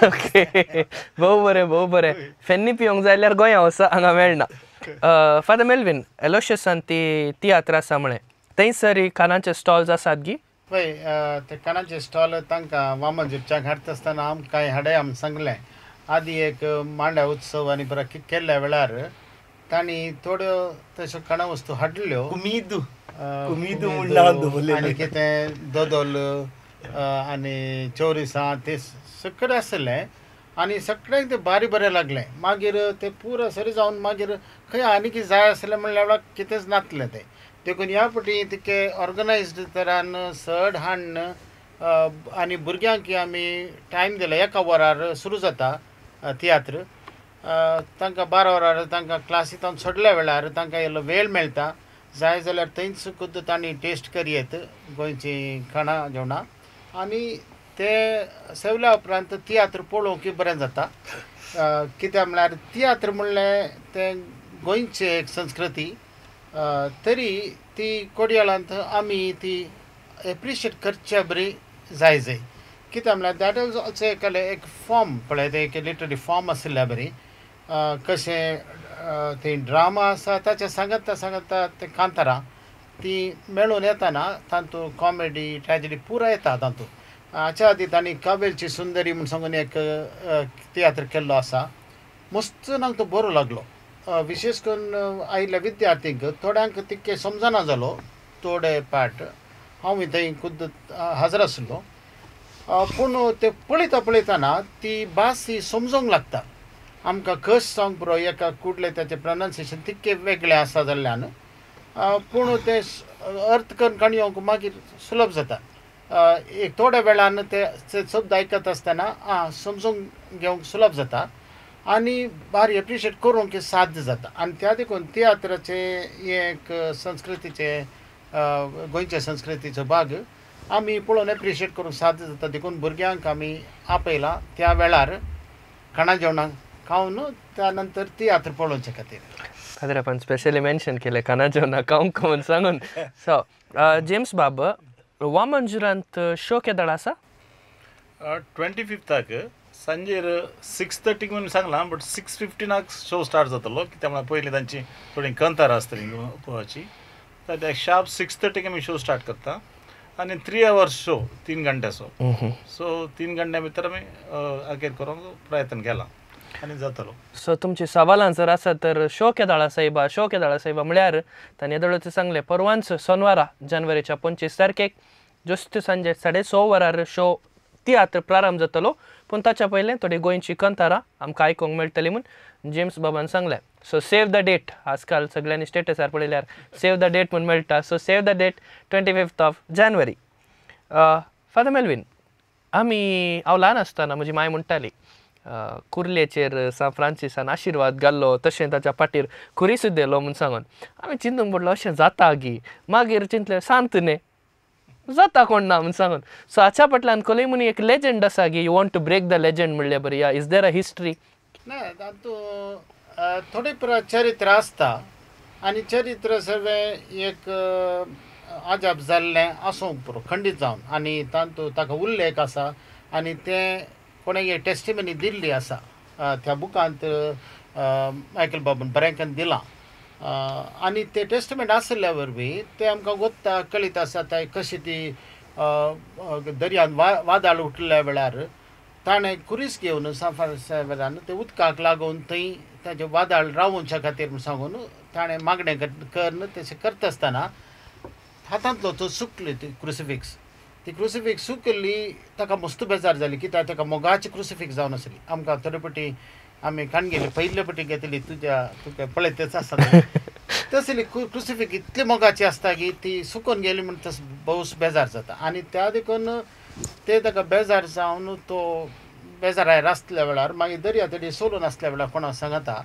ओके, भोव बरें, भोव बरें. फेन्नी पिवंक जाय जाल्यार गोंया वचा, हांगा मेळना. फादर मेलवीन, एलोशियसान ती तियात्र आसा म्हळें, थंयसर खाणाचे स्टॉल्स आसात गी? पळय, ते खाणाचे स्टॉल तांकां वामनजीपच्याक हाडटा आसतना आमकां हाडय आमी सांगलें. आदी एक मांड्या उत्सव आनी बरो केल्ल्या वेळार तांणी थोड्यो तश्यो खाणा वस्तू हाडल्यो, कुमीदू कुमीदू म्हणून आनी कितें दोदोल आनी चोरिसां ते सगळें आसलें आनी सगळ्यांक तें बारी बरें लागलें. मागीर तें पुरो सरी जावन मागीर खंय आनी कितें जाय आसलें म्हणल्यार वेळार कितेंच नासलें तें. देखून ह्या फावटी तितकें ऑर्गनायज्ड तरान सड हाडून आनी भुरग्यांक आमी टायम दिला, एका वरार सुरू जाता तियात्र, तांकां 12 वरार तांकां क्लासींत सोडल्या वेळार तांकां इल्लो वेळ मेळटा, जाय जाल्यार थंयच खुद्द तांणी टेस्ट करयेत गोंयचीं खाणां जेवणां आनी ते सेवल्या उपरांत तियात्र पळोवंक बरें जाता. कित्याक म्हळ्यार तियात्र म्हणलें तें गोंयची एक संस्कृती, तरी ती कोडयाळांत आमी ती एप्रिशिएट करच्या बरी जाय जाय. कित्याक म्हळ्यार that is also एक फॉर्म पळय, तें एक लिटररी फॉर्म आशिल्ल्या बरी, कशें थंय ड्रामा आसा ताचे सांगता सांगता ते कांतारां ती मेळून येताना तातूंत कॉमेडी ट्रॅजडी पुरो येता तातूंत. हाच्या आदी तांणी कावेलची सुंदरी म्हूण सांगून एक तियात्र केल्लो आसा, मस्त नांक तो बरो लागलो. विशेश करून आयिल्ल्या विद्यार्थींक थोड्यांक तितकें समजना जालो, थोडे पार्ट हांव थंय खुद्द हाजर आसलो, पूण ते पळयता पळयतना ती भास ही समजूंक लागता आमकां. कश जावंक पुरो एका कुडले ताचें प्रोनावन्सिएशन तितकें वेगळें आसा जाल्ल्यान, पूण तें अर्थ करून काणी येवंक मागीर सुलभ जाता. एक थोड्या वेळान ते शब्द आयकत आसतना आं समजूंक घेवंक सुलभ जाता आनी बारी एप्रिशिएट करूंक साध्य जाता. आनी त्या देखून तियात्राचें हें एक संस्कृतीचें गोंयच्या संस्कृतीचो भाग आमी पळोवन एप्रिशिएट करूंक साध्य जाता. देखून भुरग्यांक आमी आपयलां त्या वेळार खाणा जेवणां खावन त्या नंतर तियात्र पळोवचे खातीर. फादर आपण स्पेशली मेन्शन केलें खाणा जेवणां खावंक म्हूण सांगून. सो जेम्स बाब, वामनजुरांत शो केदळ आसा? 25 सांजेर 6:30 म्हणून सांगलां, बट 6:15 शो स्टार्ट जातलो, कित्याक म्हळ्यार पयलीं तांची थोडी कंतार आसतली पळोवपाची. तर शार्प 6:30 आमी शो स्टार्ट करता आनी 3 आवर्स शो, 3 घंट्याचो. सो 3 घंट्या भितर आमी अखेर करूंक प्रयत्न केला आनी जातलो. सो तुमची सवालां जर आसा तर शो केदाळ सायबा, शो केदाळ सायबा म्हळ्यार तांणी येदोळच सांगलें, परवांच सोनवारा जानेवारीच्या 25 तारखेक जस्ट सांजे 6:30 वरार शो तियात्र प्रारंभ जातलो. पूण ताच्या पयलें थोडी गोंयची कंतारां आमकां आयकूंक मेळटली म्हूण जेम्स बाबान सांगलें. सो सेव the date, आजकाल सगळ्यांनी स्टेटसार पळयल्यार सेव the date म्हूण मेळटा. So save the date 25 January. Father Melvin, आमी हांव ल्हान आसतना म्हजी माय म्हणटाली कुर्लेचेर सान फ्रांसिसान आशिर्वाद घाल्लो तशें ताच्या फाटीर खुरीस दिलो म्हूण सांगून. आमी चिंतूंक पडलो अशें जाता गी, मागीर चिंतलें सांत न्ही जाता कोण ना म्हूण सांगून. सो हाच्या फाटल्यान कोलय म्हूण एक लेजंड आसा गी, you want to break the legend म्हणल्यार बरी, is there a history? ना, तातूंत थोडे चरित्र आसता आनी चरित्र सगळें एक अजाप जाल्लें आसूंक पुरो खंडीत जावन, आनी तातूंत ताका उल्लेख आसा आनी तें कोणें टेस्टिमनी दिल्ली आसा त्या बुकांत मायकल बाबून बऱ्यांकन दिलां. आनी ते टेस्टमेंट आशिल्ल्या वरवीं तें आमकां गोत्ता कळीत आसा ते कशी ती दर्यांत वादळ उठल्या वेळार ताणें खुरीस घेवन सांफ्रांसिसा वेळान ते उदकाक लागून थंय ताचें वादळ रावोवच्या खातीर म्हूण सांगून ताणें मागणें करून तशें करता आसतना हातांतलो तो सुकली ती क्रुसिफिक्स, ती क्रुसिफिक्स सुकली ताका मस्त बेजार जाली कित्याक ताका मोगाची क्रुसिफिक्स जावन आसली. आमकां थोडे फावटी आमी काणगेली पयले फावटी घेतली तुज्या तुका पळयतच आसता तसली क्रुसिफिक्स इतली मोगाची आसता की ती सुकून गेली म्हूण तस भोवच बेजार जाता. आनी त्या देखून ते ताका बेजार जावन तो बेजारायर आसल्या वेळार मागीर दर्या तडी सोलून आसल्या वेळार कोणा सांगता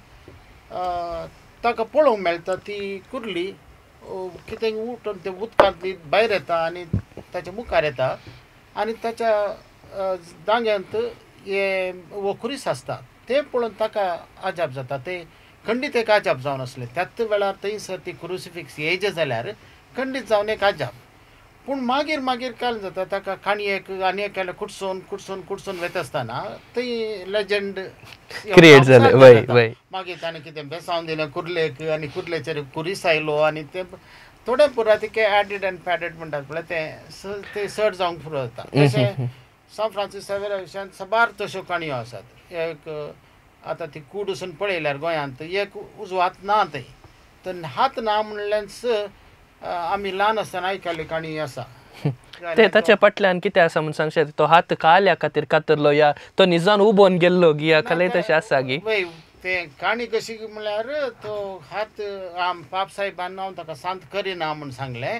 ताका पळोवंक मेळटा ती कुर्ली कितें उठून ते उदकांतली भायर येता आनी ताच्या मुखार येता आनी ताच्या दांग्यांत हे वो खुरीस आसता तें पळोवन ताका अजाप जाता. ते खंडीत एक आजाप जावन आसलें. त्याच वेळार थंयसर ती क्रुसिफिक्स येयचें जाल्यार खंडीत जावन एक आजाप. पूण मागीर मागीर काल जाता ताका काणयेक आनी एक कुडसून कुडसून कुडसून वयता आसतना थंय लेजंड क्रिएट जालें. मागीर ताणें कितें बेसावन दिलें कुर्लेक आनी कुर्लेचेर कुरीस आयलो आनी तें थोडें पुरा तिके एडेड आनी पॅडेड म्हणटात पळय तें तें चड जावंक पुरो जाता. तशें सांत फ्रांसीस सावेरा विशयांत साबार तश्यो काणयो आसात. एक आतां ती कूड वचून पळयल्यार गोंयांत एक उजवो हात ना थंय, तर हात ना म्हणल्यार आमी ल्हान आसतना आयकल्ली काणी आसा. ते ताच्या फाटल्यान कितें आसा म्हूण सांगशात? तो हात काल्या खातीर कातरलो या तो निजान उबोन गेल्लो गी या खाले तशें आसा गी? वय ते काणी कशी म्हणल्यार तो हात आम पाप साहेबान हांव ताका सांत करिना म्हूण सांगलें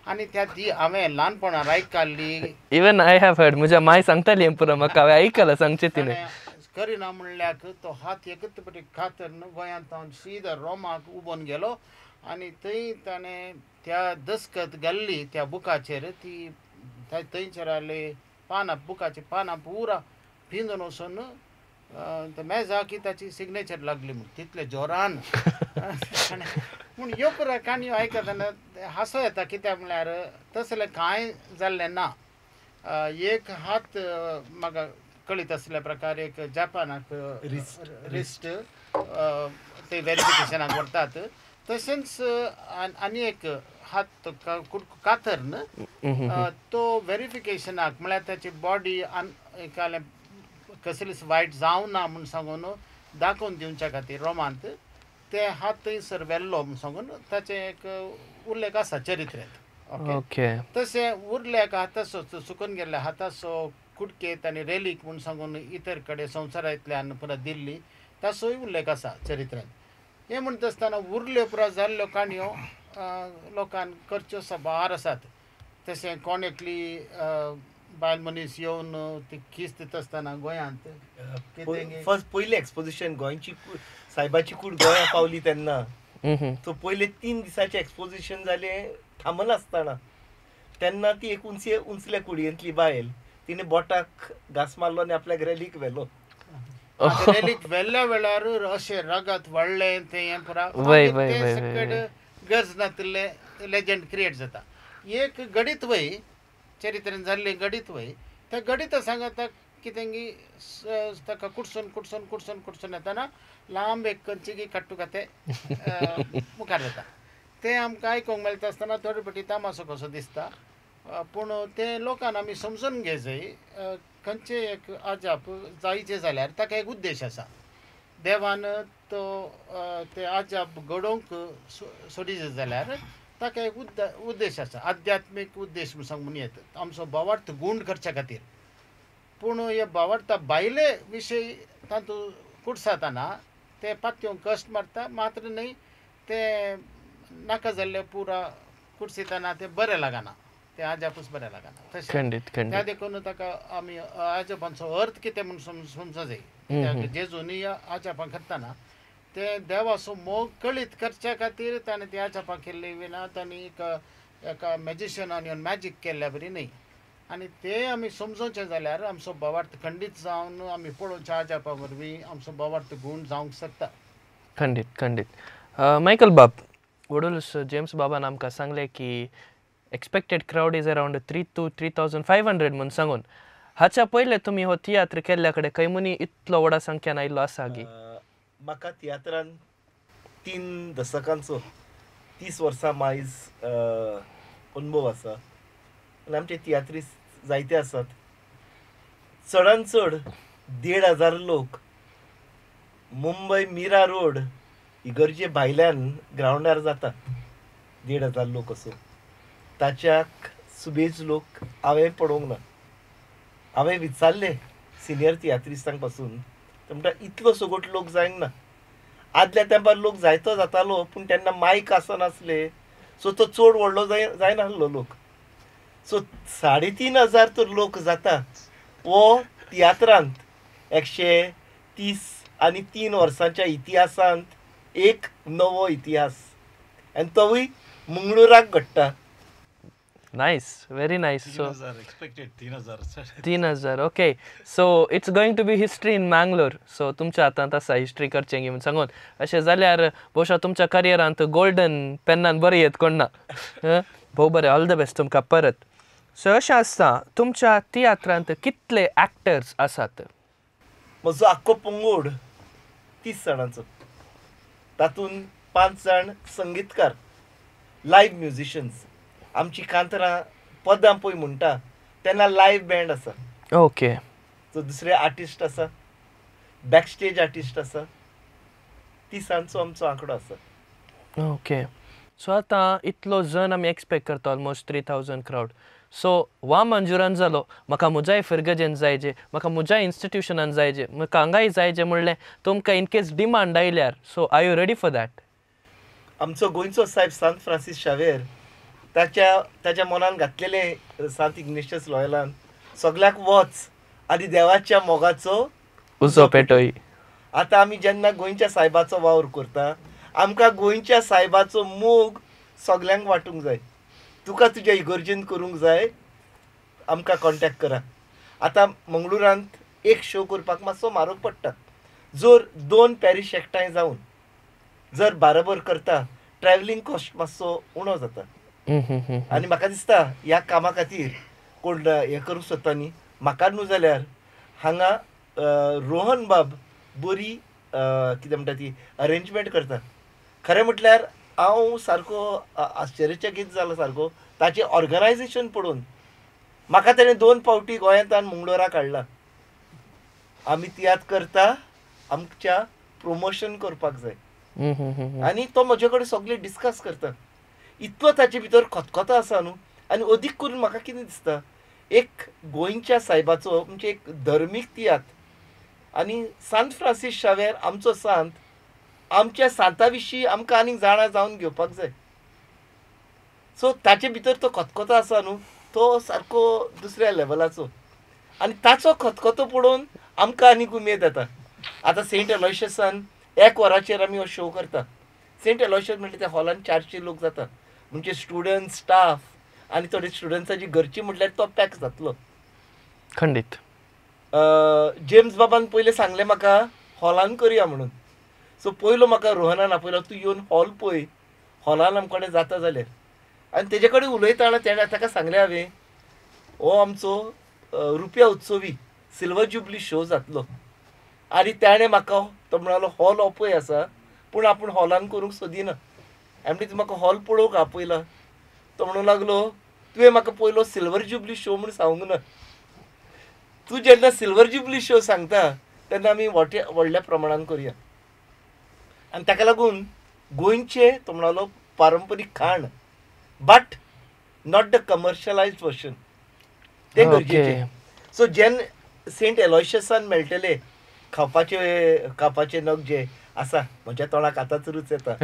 आनी त्या ती हांवें ल्हानपणार आयकल्ली. इवन I have heard, म्हज्या माय सांगताली पुरो म्हाका, हांवें आयकलां सांगचें तिणें. करिना म्हणल्याक तो हात एकच पटी कातरून गोंयांत हांव सीधा रोमाक उबोन गेलो आनी थंय ताणें त्या दस्खत घाल्ली त्या बुकाचेर ती थंयचेर आसले पानां बुकाची पानां पुरा पिंजून वचून मेजाकी ताची सिग्नेचर लागली म्हूण तितले जोरान. पूण ह्यो पुरा काणयो आयकतना हांसो येता कित्याक म्हणल्यार तसलें कांय जाल्लें ना. एक हात म्हाका कळीत आसल्या प्रकार एक जपानाक रिस्ट ते वेरिफिकेशनाक व्हरतात, तशेंच आनी एक हात कातरन तो वेरिफिकेशनाक म्हळ्यार ताची बॉडी कसलीच वायट जावना म्हूण सांगून दाखोवन दिवच्या खातीर रोमांत ते हात थंयसर व्हेल्लो म्हूण सांगून ताचें एक उल्लेख आसा चरित्रेंत. ओके, तशें उरल्या एका हाताचो सुकून गेल्ल्या हाताचो कुडकेत आनी रेलीक म्हूण सांगून इतर कडेन संवसारांतल्यान परत दिल्ली ताचोय उल्लेख आसा चरित्रेंत. हें म्हणटा आसतना उरल्यो पुरा जाल्ल्यो काणयो लोकांक करच्यो साबार आसात. तशें कोण एकली बायल मनीस येवन ती किस दिता आसतना गोंयांत फर्स्ट पयलें एक्सपोजिशन गोंयची सायबाची कूड गोंया पावली तेन्ना सो पयले 3 दिसाचें एक्सपोजिशन जालें थांबनासतना. तेन्ना ती एक उंचले उंचल्या कुडयेंतली बायल तिणें बोटाक घांस मारलो आनी आपल्याक रॅलीक व्हेलो. रॅलीक व्हेल्ल्या वेळार अशें रगत वाडलें तें पुरा गरज नातिल्लें लेजंड क्रिएट जाता. एक गणीत वय चरित्रेन जाल्लें गणीत वय त्या गणिता सांगता कितें ताका कुडसून कुडसून कुडसून कुडसून येतना लांब एक खंयची कट्टू कथे मुखार जाता. तें आमकां आयकूंक मेळटा आसतना थोडे फावटी तामासो कसो दिसता, पूण तें लोकांक आमी समजून घेवंक जाय. खंयचें एक अजाप जायचें जाल्यार ताका एक उद्देश आसा. देवान तो तें अजाप घडोवंक सोडीचें जाल्यार ताका एक उद्देश आसा, आध्यात्मीक उद्देश म्हूण सांगून येता आमचो भावार्थ गूण करच्या खातीर. पूण हे भावार्था भायले विशय तातूंत कुडसातना ते पातयोंक कश्ट मारता मात्र न्हय, ते नाका जाल्ले पुरा कुडसितना ते बरें लागना, ते अजापूच बरें लागना. तशें त्या देखून ताका आमी अजापांचो अर्थ कितें म्हूण समजूंक जाय. जेजूनी अजापां करतना ते देवाचो मोग कळीत करच्या खातीर ताणें ती अजापां केल्ली विना तांणी एका मॅजिशियनान येवन मॅजीक केल्ल्या बरी न्हय. आनी ते आमी समजोवचें जाल्यार आमचो भावार्थ खंडीत जावन आमी पळोवच्या अजापा वरवीं आमचो भावार्थ गूण जावंक शकता. खंडीत खंडीत. मायकल बाब, वडूलस जेम्स बाबान आमकां सांगलें की expected crowd is around 3 to 3,500 म्हूण सांगून, हाच्या पयलें तुमी हो तियात्र केल्ल्या कडेन खंय मुनी इतलो व्हडा संख्यान आयिल्लो आसा गी? म्हाका तियात्रान 3 दशकांचो 30 वर्सां मायज अनुभव आसा आनी आमचे तियात्रिस्ट जायते आसात. चडान चड 1,500 लोक मुंबय मीरा रोड इगर्जे भायल्यान ग्रावंडार जाता. 1,500 लोक असो ताच्याक सुबेज लोक हांवें पळोवंक ना. हांवें विचारलें सिनियर तियात्रिस्तांक पासून, ते म्हणटा इतलो सगोट लोक जायना ना. आदल्या तेंपार लोक जायतो जातालो पूण तेन्ना मायक आसनासले, सो तो चड व्हडलो जायनासलो लोक. सो 3,500 तर लोक जाता हो तियात्रांत 130 आनी 3 वर्सांच्या इतिहासांत एक नवो इतिहास आनी तोवूय मंगळुराक घडटा. Nice, very nice. So expected 3000. 3000, okay. So it's going to be history in Mangalore. So तुमच्या हातांत आसा हिस्ट्री करचें म्हूण सांगून. अशें जाल्यार भोवशा तुमच्या करियरांत गोल्डन पेन्नान बरें येत कोण ना. भोव बरें, ऑल the best तुमकां परत. सो अशें आसता, तुमच्या तियात्रांत कितले एक्टर्स आसात? म्हजो आख्खो पंगड 30 जाणांचो, तातूंत 5 जाण संगीतकार, लायव्ह म्युजिशन्स. आमची कांतरां पदां पळय म्हणटा तेन्ना लायव्ह बँड आसा. ओके. सो दुसरे आर्टिस्ट आसा, बॅकस्टेज आर्टिस्ट आसा. 30 आमचो आंकडो आसा. ओके. सो आतां इतलो जण आमी एक्सपेक्ट करता, ऑलमोस्ट 3000 क्रावड. सो वामंजुरान जालो, म्हाका म्हज्याय फिरगजेन जायजे, म्हाका म्हज्याय इन्स्टिट्युशनान जायजे, म्हाका हांगाय जायजे म्हणलें तुमकां इनकेस डिमांड आयल्यार, so are you ready for that? आमचो गोंयचो सायब सांत फ्रांसीस शावेर ताच्या ताच्या मनान घातलेलें सांत इग्नेशियस लॉयलान, सगल्याक वच आनी देवाच्या मोगाचो उजो पेटोय. आतां आमी जेन्ना गोंयच्या सायबाचो वावर करता, आमकां गोंयच्या सायबाचो मोग सगल्यांक वांटूंक जाय. तुका तुज्या इगर्जेन करूंक जाय, आमकां कॉन्टेक्ट करा. आतां मंगळुरांत एक शो करपाक मातसो म्हारग पडटा. जर 2 पॅरीश एकठांय जावन जर बाराबर करता, ट्रॅवलिंग कॉस्ट मातसो उणो जाता. आनी म्हाका दिसता ह्या कामा खातीर कोण हें करूंक सोदता न्ही, म्हाका न्हू जाल्यार हांगा रोहन बाब बरी कितें म्हणटा ती अरेंजमेंट करता. खरें म्हटल्यार हांव सारको आश्चर्यचकीत जाला सारको ताचें ऑर्गनायजेशन पळोवन. म्हाका तेणें 2 फावटी गोंयांत मंगळूराक हाडला. आमी तियात्र करता, आमच्या प्रोमोशन करपाक जाय. आनी तो म्हजे कडेन सगळें डिस्कस करता. इतलो ताचे भितर खतखतो आसा न्हू. आनी अदीक करून म्हाका कितें दिसता, एक गोंयच्या सायबाचो म्हणजे एक धर्मीक तियात्र आनी सांत फ्रांसीस शावेर आमचो सांत, आमच्या सांता विशीं आमकां आनीक जाणा जावन घेवपाक जाय. सो ताचे भितर तो खतखतो आसा न्हू, तो सारको दुसऱ्या लेवलाचो. आनी ताचो खतखतो पळोवन आमकां आनीक उमेद येता. आतां सेंट एलोयशियसान 1 वराचेर आमी हो शो करता. सेंट एलोयशियस म्हणल्यार त्या हॉलान 400 लोक जाता, म्हणजे स्टुडंट, स्टाफ आनी थोडे स्टुडंट्साची घरची म्हटल्यार तो पॅक जातलो खंडीत. जेम्स बाबान पयलें सांगलें म्हाका हॉलान करया म्हणून. सो पयलो म्हाका रोहनान आपयलो, तूं येवन हॉल पळय, हॉलान आमचे कडेन जाता जाल्यार. आनी तेजे कडेन उलयतना तेणें ताका सांगलें हांवें, हो आमचो रुपया उत्सवी सिल्वर जुबली शो जातलो. आनी तेणें म्हाका तो म्हणालो हॉल ओपय आसा, पूण आपूण हॉलान करूंक सोदिना. आनी तूं म्हाका हॉल पळोवंक आपयला. तो म्हणूंक लागलो, तुवें म्हाका पयलो सिल्वर जुबली शो म्हूण सांगूंक ना. तूं जेन्ना सिल्वर जुबली शो सांगता तेन्ना आमी व्हडल्या प्रमाणान करुया. आनी ताका लागून गोंयचें तो म्हणालो पारंपरीक खाण, but not the commercialised version, तें गरजेचें. सो जेन्ना सेंट एलोयशियसान मेळटले खावपाचे खावपाचे नग जे आसा, म्हज्या तोंडाक आतांच रूच येता.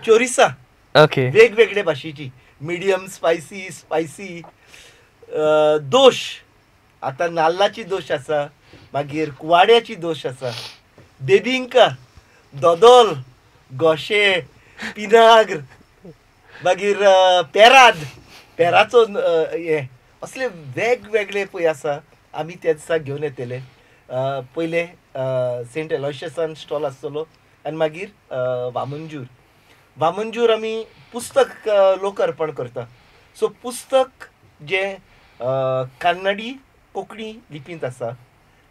चोरिसा, ओके, वेगवेगळे भाशेची, मिडियम स्पायसी, स्पायसी दोश. आतां नाल्लाची दोश आसा, मागीर कुवाड्याची दोश आसा, बेबिंका, दोदोल, गोशे, पिनाग्र, मागीर पेराद, पेराचो हें, असले वेगवेगळे पळय आसा. आमी त्या दिसा घेवन येतले. पयलें सेंट एलोयशियसान स्टॉल आसतलो आनी मागीर वामनजूर. वामनजूर आमी पुस्तक लोकार्पण करता. सो पुस्तक जें कान्नडी कोंकणी लिपींत आसा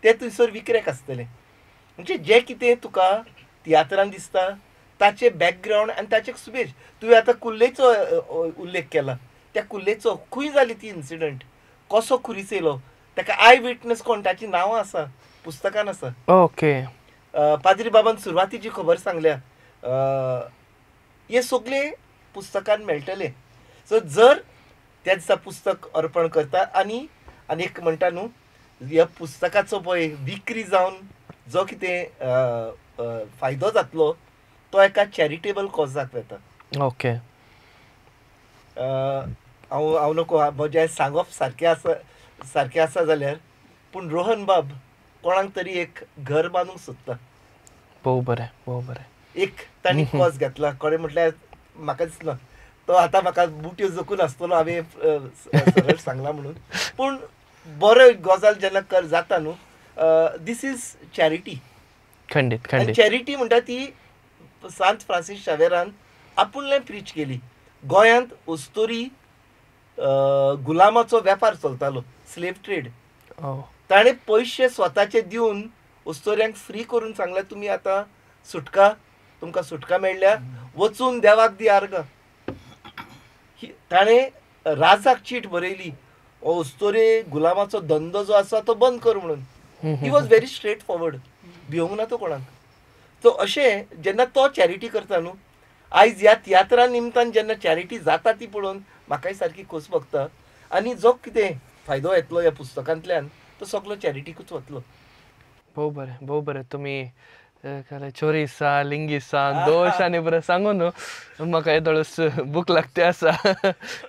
तें थंयसर विकरेक आसतलें. म्हणजे जें कितें तुका तियात्रान दिसता ताचें बॅकग्रावंड आनी ताचें सुबेज. तुवें आतां कुल्लेचो उल्लेख केला, त्या कुल्लेचो खंय जाली ती इन्सिडंट, कसो खुरीस येयलो, ताका I witness कोण, ताची नांवां आसा पुस्तकान आसा. ओके. पाद्री बाबान सुरवातीची खबर सांगल्या, हे सगळे पुस्तकान मेळटले. सो जर त्या दिसा पुस्तक अर्पण करता आनी आनी एक म्हणटा न्हू, ह्या पुस्तकाचो पळय विक्री जावन जो कितें फायदो जातलो तो एका चॅरिटेबल कॉजाक वता. ओके. हांव हांव नको म्हजें सांगप सारकें आसा, सारकें आसा जाल्यार, पूण रोहन बाब कोणाक तरी एक घर बांदूंक सोदता. भोव बरें, भोव बरें. एक तांणी कॉज घेतला, खरें म्हटल्यार म्हाका दिसना तो आतां म्हाका बुट्यो जकून आसतलो हांवें सरळ सांगलां म्हणून. पूण बरो गजाल जेन्ना कर जाता न्हू, this is charity. खंडीत खंडीत. चॅरिटी म्हणटा ती सांत फ्रांसीस शावेरान आपूणलें प्रीच केली. गोंयांत उस्तोरी गुलामाचो वेपार चलतालो, स्लेव ट्रेड. ताणें पयशे स्वताचे दिवन उस्तोऱ्यांक फ्री करून सांगलें तुमी आतां सुटका, तुमकां सुटका मेळ्ळ्या, वचून देवाक दी आर्गां. ताणें राजाक चीट बरयली हो उस्तोरे गुलामाचो धंदो जो आसा तो बंद कर म्हणून. He was very straight forward, भिवंक ना तो कोणाक. सो अशें जेन्ना तो चॅरिटी करता न्हू, आयज ह्या तियात्रा निमतान जेन्ना चॅरिटी जाता ती पळोवन म्हाकाय सारकी खोस भोगता. आनी जो कितें फायदो येतलो ह्या पुस्तकांतल्यान तो सगलो चॅरिटीकूच वतलो. भोव बरें, भोव बरें. तुमी चोरिसा लिंगिसा दोश आनी बरें सांगू न्हू, म्हाका येदोळच भूक लागते आसा.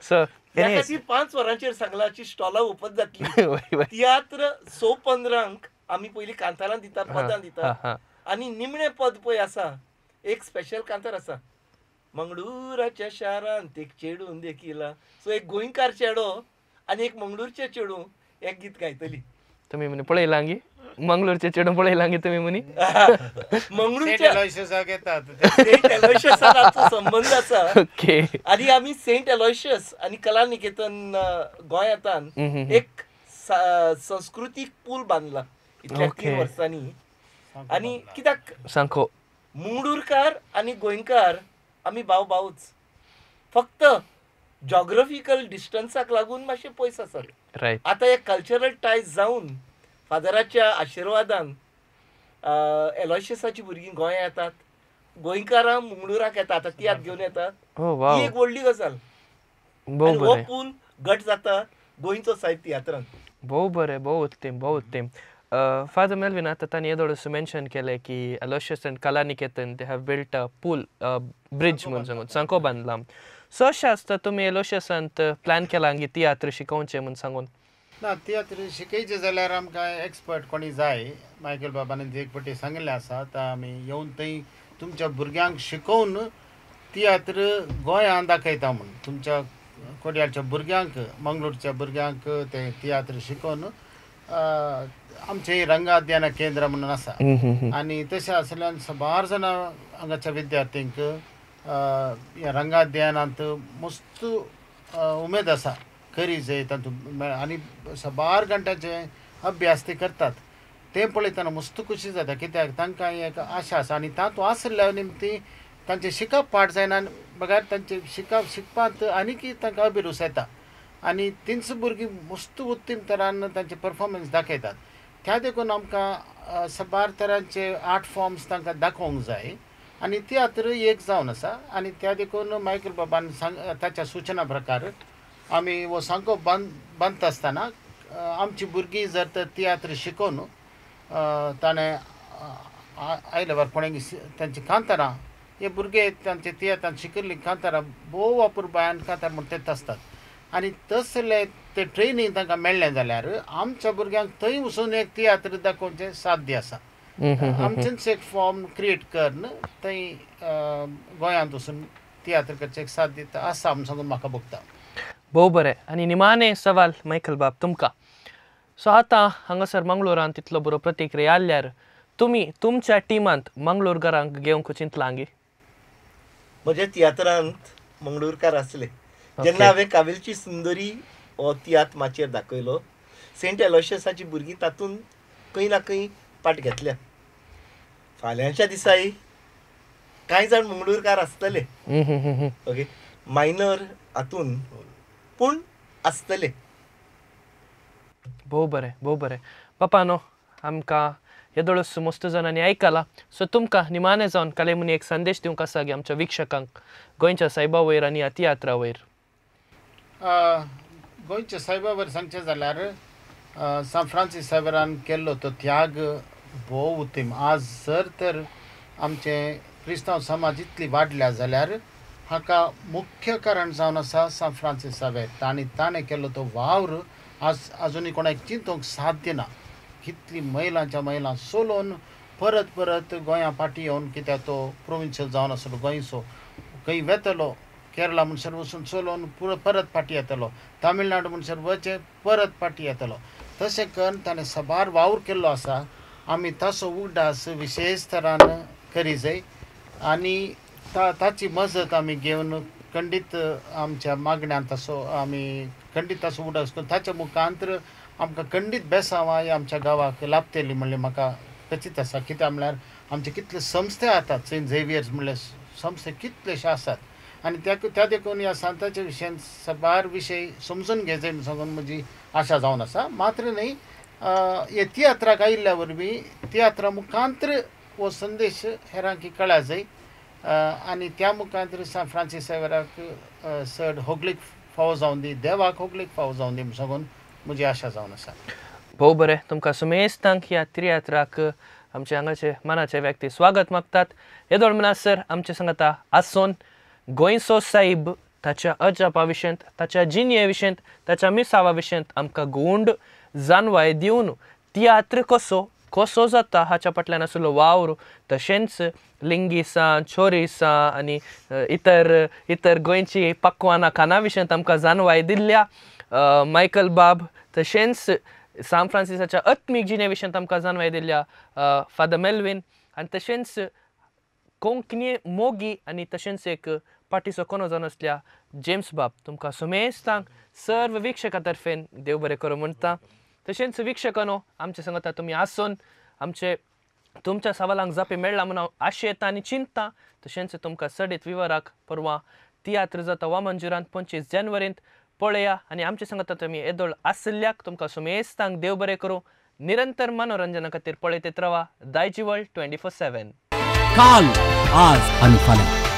सो खातीर 5 वरांचेर सांगलां स्टॉलां ओपन जातली. तियात्र 6:15 आमी पयलीं कांतारां दिता, पदां दिता आनी निमणें पद पळय आसा एक स्पेशल कांतार आसा, मंगळूराच्या शारांत एक चेडून देखिला. सो एक गोंयकार चेडो आनी एक मंगळूरचें चेडूं एक गीत गायतली. तुमी म्हणी पळयलां गी मंगळूरचें चेडूं पळयलां गी तुमी म्हणी? मंगळूरच्या सेंट एलोयशियसाक आमचो संबंद आसा. ओके. आनी आमी सेंट एलोयशियस आनी कला निकेतन गोंयांतान एक संस्कृतीक पूल बांदला इतल्या 3 वर्सांनी. आनी कित्याक सांगो, मंगळूरकार आनी गोंयकार आमी भाव भावूच, फक्त जॉग्राफिकल डिस्टन्साक लागून मातशें पयस आसा. आतां हे कल्चरल टायज जावन फादराच्या आशिर्वादान एलोयशियसाची भुरगीं गोंया येतात, गोंयकारां मंगळूराक येतात, आतां तियात्र घेवन येतात. ही एक व्हडली गजाल. हो पूल घट जाता गोंयचो सायब तियात्रान. भोव बरें, भोव उत्तम, भोव उत्तम. फादर मेल्विन, आतां तांणी येदोळच मेन्शन केलें की Aloysius and Kalaniketan they have built a pool bridge म्हूण सांगून सांको बांदला. सो अशें आसता तुमी एलोशियसांत प्लॅन केला गी तियात्र शिकोवचें म्हूण सांगून? ना, तियात्र शिकयचे जाल्यार आमकां एक्सपर्ट कोणी जाय. मायकल बाबान एक फावटी सांगिल्लें आसा, आतां आमी येवन थंय तुमच्या भुरग्यांक शिकोवन तियात्र गोंयांत दाखयता म्हूण. तुमच्या कोडयाळच्या भुरग्यांक, मंगळूरच्या भुरग्यांक ते तियात्र शिकोवन आमचें रंगाध्ययन केंद्र म्हणून आसा. आनी तशें आसल्यान साबार जाणां हांगाच्या विद्यार्थ्यांक ह्या रंगाध्ययनांत मस्त उमेद आसा, करी जाय तातूंत. आनी साबार घंट्याचे अभ्यास ते करतात, तें पळयतना मस्त खुशी जाता, कित्याक तांकां एक आशा आसा. आनी तातूंत आसल्या निमती तांचें शिकप पाठ जायना बगैर तांचें शिकप शिकपांत आनीक तांकां अभिरूच येता. आनी तींच भुरगीं मस्त उत्तम तरान तांचे परफॉर्मन्स दाखयतात. त्या देखून आमकां साबार तरांचे आर्ट फॉर्म्स तांकां दाखोवंक जाय आनी तियात्र एक जावन आसा. आनी त्या देखून मायकल बाबान सांग ताच्या सुचना प्रकार आमी हो सांको बांदता आसतना आमची भुरगीं जर तर तियात्र शिकोवन ताणें आयल्यावर कोणें तांची कांतारां हे भुरगे तांचे तियात्रान शिकिल्लीं कांतारां भोव अपुरबायान कांतार म्हूण तेच आसतात. आनी तसले ते ट्रेनींग तांकां मेळ्ळें जाल्यार आमच्या भुरग्यांक थंय वचून एक तियात्र दाखोवचें साध्य आसा. आमचेंच एक फॉर्म क्रिएट करून थंय गोंयांत वचून तियात्र करचें एक साध्य आसा म्हूण सांगून म्हाका भोगता. भोव बरें. आनी निमाणें सवाल मायकल बाब तुमकां. सो आतां हांगासर मंगळूरांत तितलो बरो प्रतिक्रिया आसल्यार तुमी तुमच्या टिमांत मंगळूरकारांक घेवंक चिंतलां गी? म्हज्या तियात्रांत मंगळूरकार आसले. जेन्ना हांवें कावेलची सुंदरी हो तियात्र माचयेर दाखयलो, सेंट एलोशियसाची भुरगीं तातूंत खंय ना खंय पार्ट घेतल्या. फाल्यांच्या दिसाय कांय जाण मंगळूरकार आसतले, ओके, मायनर हातून पूण आसतले. भोव बरें, भोव बरें. बापा न्हू, आमकां येदोळच मस्त जाणांनी आयकलां. सो तुमकां निमाणें जावन कालें म्हूण एक संदेश दिवंक आसा गी आमच्या वीक्षकांक गोंयच्या सायबा वयर आनी ह्या तियात्रा वयर? गोंयच्या सायबा वयर सांगचें जाल्यार सांत फ्रांसीस सायबरान केल्लो तो त्याग भोव उत्तम. आज जर तर आमचें क्रिस्तांव समाज इतली वाडल्या जाल्यार हाका मुख्य कारण जावन आसा सांत फ्रांसीस सावेर. ताणें ताणें केल्लो तो वावर आज आजुनूय कोणाक चिंतूंक साध्य ना. कितली मैलांच्या मैलां चलोवन परत परत गोंया फाटीं येवन, कित्याक तो प्रोविन्शियल जावन आसलो गोंयचो, खंय वेतलो केरळा म्हणसर वचून चलोवन परत फाटी येतालो, तामिळनाडू म्हणसर वचें परत फाटी येतालो. तशें करून ताणें साबार वावर केल्लो आसा. आमी ताचो उगडास विशेश तरान करी जाय आनी ताची मजत आमी घेवन खंडीत आमच्या मागण्यांत तसो आमी खंडीत ताचो उगडास करून ताच्या मुखांतर आमकां खंडीत बेसांवां आमच्या गांवाक लाभतली म्हणलें म्हाका खचीत आसा. कित्याक म्हणल्यार आमचे कितले संस्थे आसात, सेंट झेवियर्स म्हणले संस्थे कितलेशे आसात आनी त्या देखून ह्या सांताच्या विशयान साबार विशय समजून घेवचे म्हूण सांगून म्हजी आशा जावन आसा. मात्र न्हय, हे तियात्राक आयिल्ल्या वरवीं तियात्रा मुखांतर हो संदेश हेरांक कळ्ळा जाय आनी त्या मुखांतर सांत फ्रांसीस सेवेराक चड होगलीक फावो जावन दी, देवाक होगलीक फावो जावन दी म्हूण सांगून म्हजी आशा जावन आसा. भोव बरें, तुमकां सुमेस्तांक ह्या तियात्राक आमचे हांगाचे मानाचे व्यक्ती स्वागत मागतात. येदोळ म्हणसर आमचे सांगता आसोन गोंयचो साहेब ताच्या अजापा विशयांत, ताच्या जिणये विशयांत, ताच्या मिसावा विशयांत आमकां गुंड जानवाय दिवन तियात्र कसो कसो जाता हाच्या फाटल्यान आशिल्लो वावर, तशेंच लिंगिसां, चोरिसां आनी इतर इतर गोंयची पक्वानां खाना विशयांत आमकां जानवाय दिल्ल्या मायकल बाब, तशेंच सांत फ्रांसिसाच्या आत्मीक जिणे विशयांत आमकां जानवाय दिल्ल्या फादर मेल्विन, आनी तशेंच कोंकणी मोगी आनी तशेंच एक पाटीचो कोनो जावन आसल्या जेम्स बाब, तुमकां सुमेस्तांक सर्व वीक्षकां तर्फेन देव बरें करूं म्हणटा. तशेंच वीक्षकांनो, आमचे सांगता तुमी आसून आमचे तुमच्या सवालांक जापी मेळ्ळा म्हूण हांव आशेता आनी चिंतता. तशेंच तुमकां चडीत विवराक परवां तियात्र जाता वामनजुरांत 25 जानेवारींत पळया आनी आमचे सांगता तुमी येदोळ आशिल्ल्याक तुमकां सुमेस्तांक देव बरें करूं. निरंतर मनोरंजना खातीर पळयत रावा दायजी वर्ल्ड 24/7. काल, आज आनी फाल्यां.